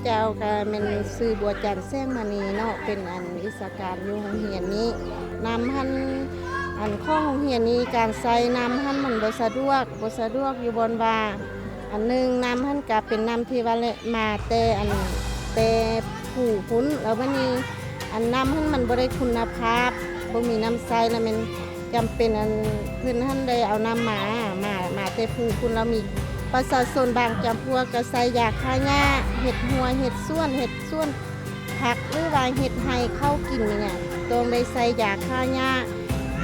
ເຈົ້າ ກະແມ່ນຊື່ ບົວຈັນ ແສງມະນີເນາະ ເປັນອັນວິຊາການຢູ່ໂຮງຮຽນນີ້. ນ້ຳຫັ້ນ ອັນຂອງໂຮງຮຽນນີ້ ການໃຊ້ນ້ຳຫັ້ນມັນບໍ່ສະດວກ ບໍ່ສະດວກຢູ່ບ່ອນວ່າ ອັນໜຶ່ງ ນ້ຳຫັ້ນກະເປັນນ້ຳທີ່ວ່າແລະມາແຕ່ອັນ ແຕ່ພູພຸ້ນ ແລ້ວບາດນີ້ ອັນນ້ຳຫັ້ນມັນບໍ່ໄດ້ຄຸນນະພາບ ບໍ່ມີນ້ຳໃຊ້ ແລ້ວແມ່ນ ຈຳເປັນອັນເພິ່ນຫັ້ນໄດ້ເອົານ້ຳມາ ມາ ມາແຕ່ພູພຸ້ນ ແລ້ວມີປະຊາຊົນບາງຈຳພວກກໍໃສ່ຢາຂ້າຫຍ້າ ເຮັດຮົ້ວ ເຮັດສວນ ເຮັດສວນຜັກ ຫຼືວ່າເຮັດໄຮ່ເຂົ້າກິນນີ້ນະ ຕ້ອງໄດ້ໃສ່ຢາຂ້າຫຍ້າ.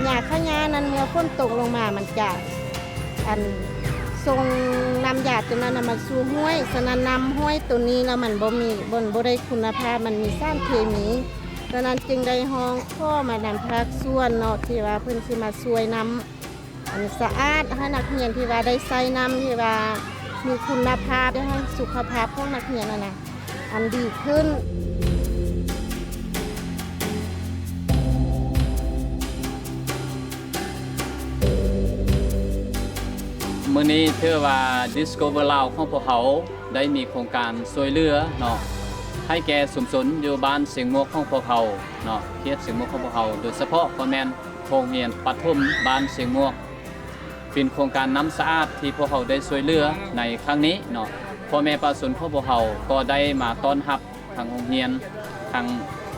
ຢາຂ້າຫຍ້ານັ້ນເມື່ອຝົນຕົກລົງມາ ມັນຈະ ອັນ ສົ່ງນ້ຳຢາຕົວນັ້ນນະມາສູ່ຫ້ວຍ ສະນັ້ນນ້ຳຫ້ວຍຕົວນີ້ລະມັນບໍ່ມີ ບໍ່ ບໍ່ໄດ້ຄຸນນະພາບ ມັນມີສານເຄມີ. ສະນັ້ນຈຶ່ງໄດ້ຮ້ອງ ຂໍມານຳພາກສ່ວນເນາະ ທີ່ວ່າເພິ່ນຊິມາຊ່ວຍນຳ ອັນສະອາດໃຫ້ນັກຮຽນ ທີ່ວ່າໄດ້ໃຊ້ນ້ຳທີ່ວ່າມີຄຸນນະພາບ ເພື່ອໃຫ້ສຸຂະພາບຂອງນັກຮຽນຫັ້ນນະ ອັນດີຂຶ້ນ. ມື້ນີ້ຖືວ່າ Discover Lao ຂອງພວກເຮົາ ໄດ້ມີໂຄງການຊ່ວຍເຫຼືອເນາະ ໃຫ້ແກ່ຊຸມຊົນຢູ່ບ້ານຊຽງມວກຂອງພວກເຮົາເນາະ ເຂດຊຽງມວກຂອງພວກເຮົາ ໂດຍສະເພາະກໍແມ່ນໂຮງຮຽນປະຖົມບ້ານຊຽງມວກ ເປັນໂຄງການນ້ຳສະອາດທີ່ພວກເຮົາໄດ້ຊ່ວຍເຫຼືອໃນຄັ້ງນີ້ເນາະ. ພໍ່ແມ່ປະຊາຊົນຂອງພວກເຮົາກໍໄດ້ມາຕ້ອນຮັບທາງໂຮງຮຽນ ທາງ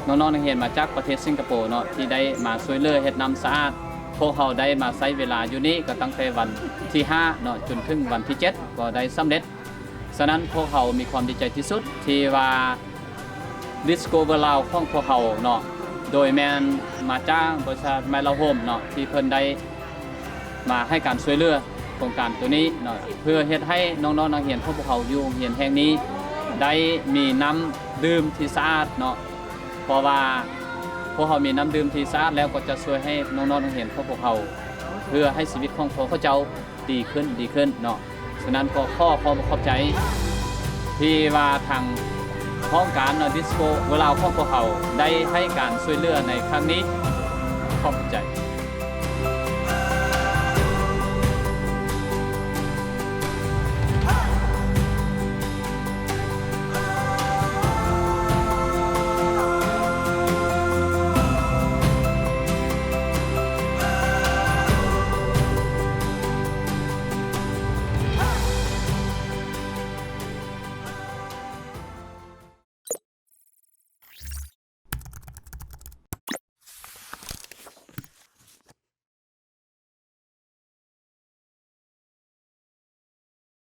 ນ້ອງໆນັກຮຽນມາຈາກປະເທດສິງກະໂປເນາະ ທີ່ໄດ້ມາຊ່ວຍເຫຼືອເຮັດນ້ຳສະອາດ. ພວກເຮົາໄດ້ມາໃຊ້ເວລາຢູ່ນີ້ກໍຕັ້ງແຕ່ວັນທີຫ້າເນາະ ຈົນເຖິງວັນທີເຈັດ ກໍໄດ້ສຳເລັດ. ສະນັ້ນພວກເຮົາມີຄວາມດີໃຈທີ່ສຸດທີ່ວ່າ Discover Lao ຂອງພວກເຮົາເນາະ ໂດຍແມ່ນມາຈາກບໍລິສັດ My Lao Home ເນາະ ທີ່ເພິ່ນໄດ້ມາໃຫ້ການຊ່ວຍເຫຼືອໂຄງການໂຕນີ້ເນາະ ເພື່ອເຮັດໃຫ້ນ້ອງໆນັກຮຽນຂອງພວກເຮົາຢູ່ໂຮງຮຽນແຫ່ງນີ້ ໄດ້ມີນ້ຳດື່ມທີ່ສະອາດເນາະ. ເພາະວ່າພວກເຮົາມີນ້ຳດື່ມທີ່ສະອາດແລ້ວ ກໍຈະຊ່ວຍໃຫ້ນ້ອງໆນັກຮຽນຂອງພວກເຮົາ ເພື່ອໃຫ້ຊີວິດຂອງພວກເຂົາເຈົ້າ ດີຂຶ້ນ ດີຂຶ້ນເນາະ. ສະນັ້ນກໍຂໍຂອບ ຂອບໃຈທີ່ວ່າທາງຫ້ອງການເນາະ Discover Lao ຂອງພວກເຮົາໄດ້ໃຫ້ການຊ່ວຍເຫຼືອໃນຄັ້ງນີ້. ຂອບໃຈ.